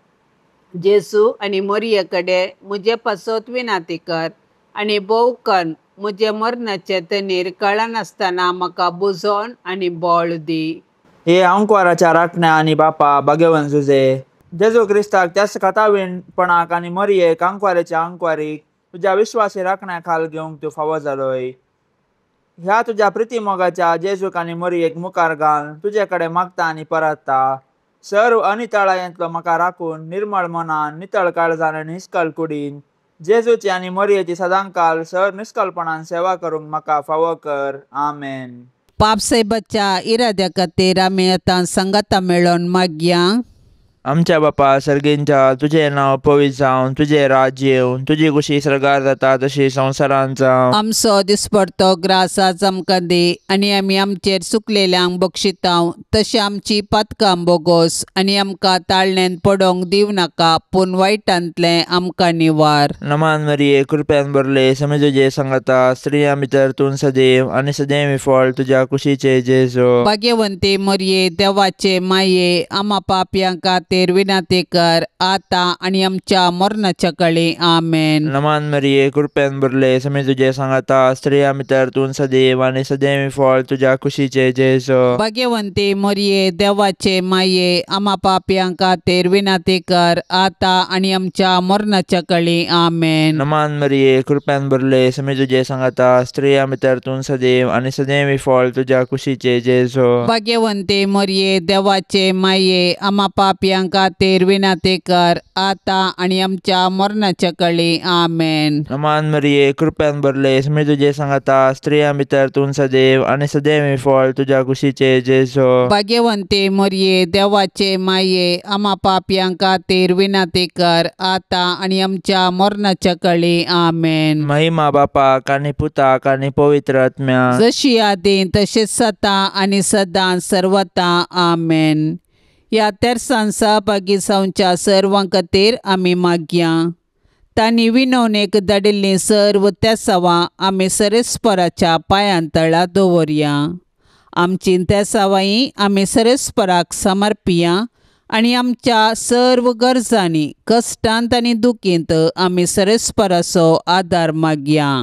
जेजू आनी मोरये कडेन म्हजे पासत विनाती कर आनी भोव कन्न म्हजे मरणाचे तनीर कळनासतना म्हाका बुजोवन आनी बळ दी. हे आंकवाराच्या राखण्या आनी बापा भाग्यवंत जुजे, जेजू क्रिस्ताक त्याच कथावीणपणाक आनी मरयेक आंकवारेच्या आंकवारीक तुज्या विश्वासी राखण्या खाल घेवंक तूं फावो जालोय. ह्या तुज्या प्रिती मोगाच्या जेजूक आनी मरयेक मुखार घाल तुजे कडेन मागता आनी परतता. सर्व अनितळायेंतलो म्हाका राखून निर्मळ मनान नितळ काळजान आनी निस्कल कुडीन जेजूची आनी मरयेची सदांकाल सर निस्कलपणान सेवा करूंक म्हाका फावो कर. आमेन. पापसाहेबाच्या इराद्या खातीर आमी आतां सांगाता मेळोवन मागया. आमच्या बापा सर्गींच्या, तुजें नांव पवित्र जावं, तुजें राज्य येवं, तुजी खुशी सर्गार जाता तशी संवसारांत जावं. आमचो दिसपडतो ग्रास आज आमकां दी आनी आमी आमचेर चुकलेल्यांक बक्षितांव तशें आमची पातकां बोगोस आनी आमकां ताळणेन पडोवंक दिवं नाका पूण वायटांतलें आमकां निवार. नमान मरिये, कृपेन भरले, समे तुजे सांगाता, स्त्रियां भितर तूं सदैव आनी सदैव फळ तुज्या कुशीचे जेजू. भाग्यवंती मरिये, देवाचे माये, आमा पापयां खातीर विनंती कर आतां आनी आमच्या मरणाच्या कळी. आमेन. नमान मरिये, कृपेन भरले, समे तुजे सांगाता, स्त्रियां भितर तूं सदैव आनी सदैव फळ तुज्या कुशीचे जेजू. भाग्यवंती मरिये, देवाचे माये, आमा पापयां खातीर विनंती कर आतां आनी आमच्या मरणाच्या कळी. आमेन. नमान मरिये, कृपेन भरले, समे तुजे सांगाता, स्त्रियां भितर तूं सदैव आनी सदैव फळ तुज्या कुशीचे जेजू. भाग्यवंती मरिये, देवाचे माये, आमा पापयां खातीर विनंती कर आतां आनी आमच्या मरणाच्या कळी. आमेन. नमान मरिये, कृपेन भरले, समे तुजे सांगाता, स्त्रियां भितर तूं सदैव आनी सदैव फळ तुज्या कुशीचे जेजू. भाग्यवंती मरिये, देवाचे माये, आमा पापयां खातीर विनंती कर आतां आनी आमच्या मरणाच्या कळी. आमेन. महिमा बापाक आनी पुताक आनी पवित्र आत्म्याक, जशी आदीं तशेंच सदां आनी सदां सर्वता. आमेन. ह्या तेरसान सहभागी जावच्या सर्वां खातीर आमी मागया. तांणी विनवणेक धाडिल्लीं सर्व तेसावां आमी सरेस्पराच्या पांयां तळा दवरया. आमची तेसावांय आमी सरेस्पराक समर्पिया आनी आमच्या सर्व गरजांनी कश्टांत आनी दुखींत आमी सरेस्पराचो आदार मागया.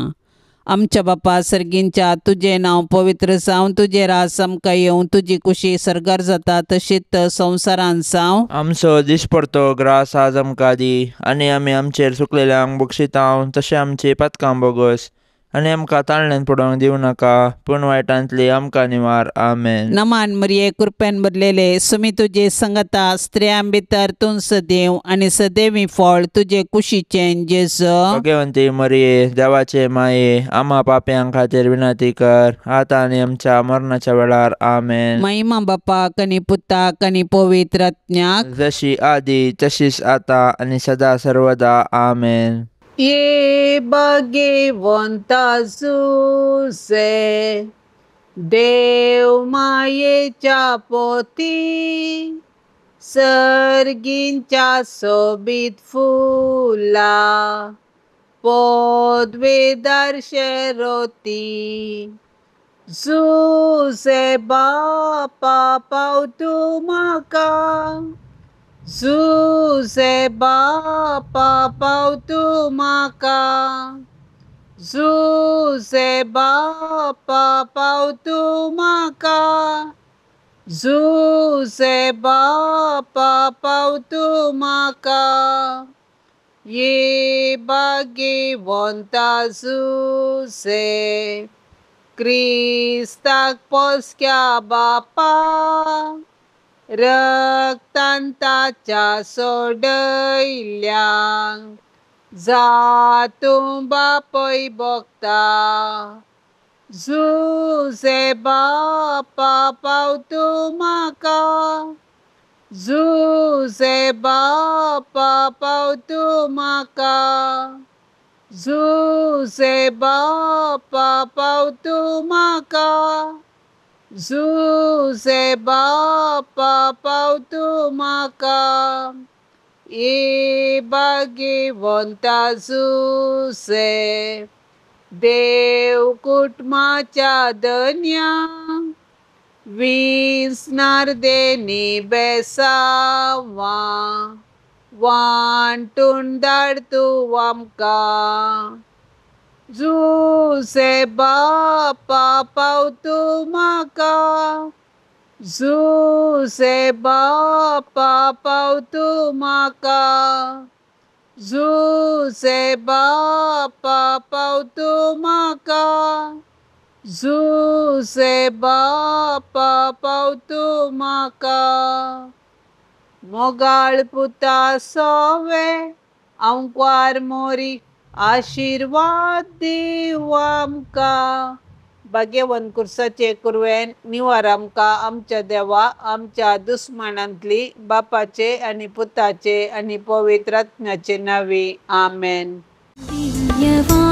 आमच्या बापा सर्गींच्या, तुजें नांव पवित्र जावं, तुजें राज आमकां येवं, तुजी कुशी सर्गार जाता तशीच संवसारांत जावं. आमचो दिसपडतो ग्रास आज आमकां दी आनी आमी आमचेर चुकलेल्यांक बक्षितांव तशें आमची पातकां बोगस आनी आमकां ताळण्यान पडोवंक दिवं नाका, पूण वायटांतली आमकां निवार. आमेन. नमान मरिये, कृपेन भरलेले, सुमी तुजे संगता, स्त्रियां भितर तूं सदैव आनी सदैवी फळ तुजे कुशीचें जेजू. भगवंती मरिये, देवाचे माये, आमा पापयां खातीर विनंती कर, आतां आनी आमच्या मरणाच्या वेळार. आमेन. महिमा बापाक आनी पुताक आनी पवित्र आत्म्याक, जशी आदी तशीच आतां आनी सदा सर्वदा. आमेन. ये भगवंता जुसे देव मायेच्या पोती, सर्गींच्या सोबीत फुला पदवेदार शेरोती. जुसे बापा पावतू म्हाका, जुसे बापा पावतू म्हाका, जुसे बापा पावतू म्हाका, जुसे बापा पावतू म्हाका. ये भाग्यवंता जुसे क्रिस्ताक पोसक्या बापा, रक्तान ताच्या सोडयल्यांक जातूं बापय भोगता. जुसे बापा पावतू म्हाका, जुसे बापा पावतू म्हाका, जुसे बापा पावतू म्हाका, जुसे बापा पावतू म्हाका. ये भाग्यवंता जुसे देव कुटुंबाच्या धन्या, विसनार देनी बेसावा वांटून धाड तूं आमकां. जुसे बापा पावतू म्हाका, जुसे बापा पावतू म्हाका, जुसे बापा पावतू म्हाका, जुसे बापा पावतू म्हाका. मोगाळ पुता सोवे आंकवार मोरी, आशिर्वाद दीव आमकां. भाग्यवंत कुर्साचे कुरवेन निवार आमकां आमच्या देवा, आमच्या दुस्मानांतली, बापाचे आनी पुताचे आनी पवित्र आत्म्याचे नांवी. आमेन. दिव्यवाणी.